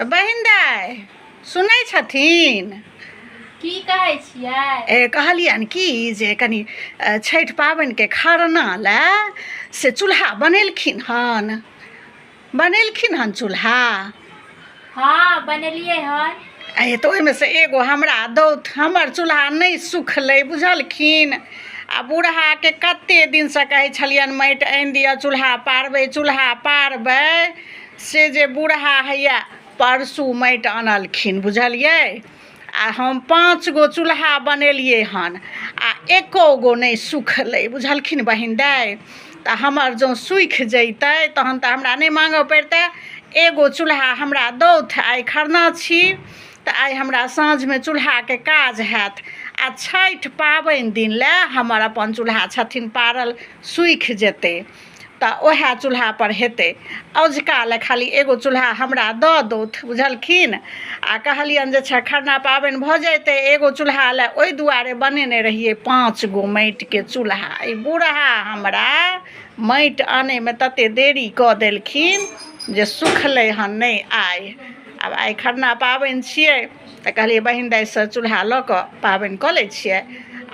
बहिन दाइ सुनै छथिन? की कहै छियै? ए कहलियनि कि जे कनि छठि पाबनिके खरना लए से चूल्हा बनेलखिन हन? बनेलखिन हन चूल्हा? हँ, बनेलियै हन। ए तऽ ओहिमे से एगो हमरा दौथ, हमर चूल्हा नहि सुखलै बुझलखिन। आ बूढ़ाके कते दिनसँ कहै छलियनि माटि आनि दिअ, चूल्हा पारबै, चूल्हा पारबै। से जे बूढ़ा हैया परसू माटि अनलखिन बुझलियै। आ हम 5 गो चूल्हा बनेलियै हन आ एको गो नहि सुखलै बुझलखिन बहिन दाइ। तऽ हमर जँ सूखि जैतै तहन तऽ हमरा नहि माँगऽ पड़ितै। एगो चूल्हा हमरा दौथ, आइ खरना छी तऽ आइ हमरा साँझमे चूल्हाके काज हैत। आ छठि पाबनि दिन लए हमर अपन चूल्हा छथिन पारल, सूखि जेतै तऽ ओएह चूल्हापर हेतै। औझुका लए खाली एगो चूल्हा हमरा दऽ दौथ बुझलखिन। आ कहलियनि जे छै खरना पाबनि भऽ जेतै एगो चूल्हा लए, ओहि दुआरे बनेने रहियै 5 गो माटिके चूल्हा। ई बूढ़ा हमरा माटि आनैमे तते देरी कऽ देलखिन जे सुखलै हन नहि आइ। आब आइ खरना पाबनि छियै तऽ कहलियै बहिन दाइसँ चूल्हा लऽ कऽ पाबनि कऽ लै छियै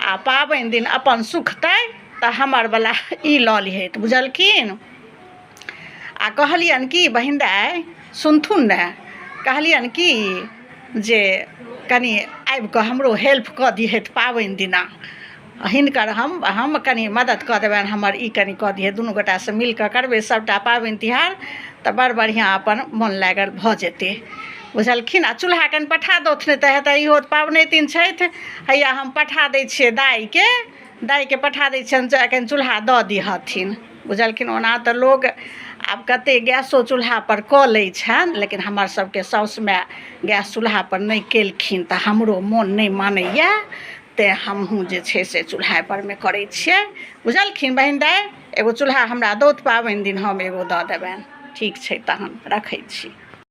आ पाबनि दिन अपन सुखतै तऽ हमरवला ई लऽ लिहथि बुझलखिन। आ कहलियनि कि बहिन दाइ सुनथुन ने, कहलियनि कि जे कनि आबिकऽ हमरो हेल्प कऽ दिहथि पाबनि दिना, हिनकर हम कनि मदति कऽ देबनि, हमर ई कनि कऽ दिहथि, दुनू गोटासँ मिलिकऽ करबै सभटा पाबनि तिहार तऽ बड़ बढ़िआँ अपन मोन लागल भऽ जेतै बुझलखिन। आ चूल्हा कनि पठा दौथ, नहि तऽ हेतै इहो पाबनैतिन छथि, हैया हम पठा दै छियै दाइके, दाइके पठा दै छियनि जे कनि चूल्हा दऽ दिहथिन बुझलखिन। ओना तऽ लोग आब कतेक गैसो चूल्हापर कऽ लै छनि, लेकिन हमर सबके साउस माय गैस चूल्हापर नहि केलखिन तऽ हमरो मोन नहि मानैए, तेँ हमहूँ जे छै से चूल्हापरमे करै छियै बुझलखिन। बहिन दाइ एगो चूल्हा हमरा दौथ पाबनि दिन, हम एगो दऽ देबनि। ठीक छै, तहन रखै छी।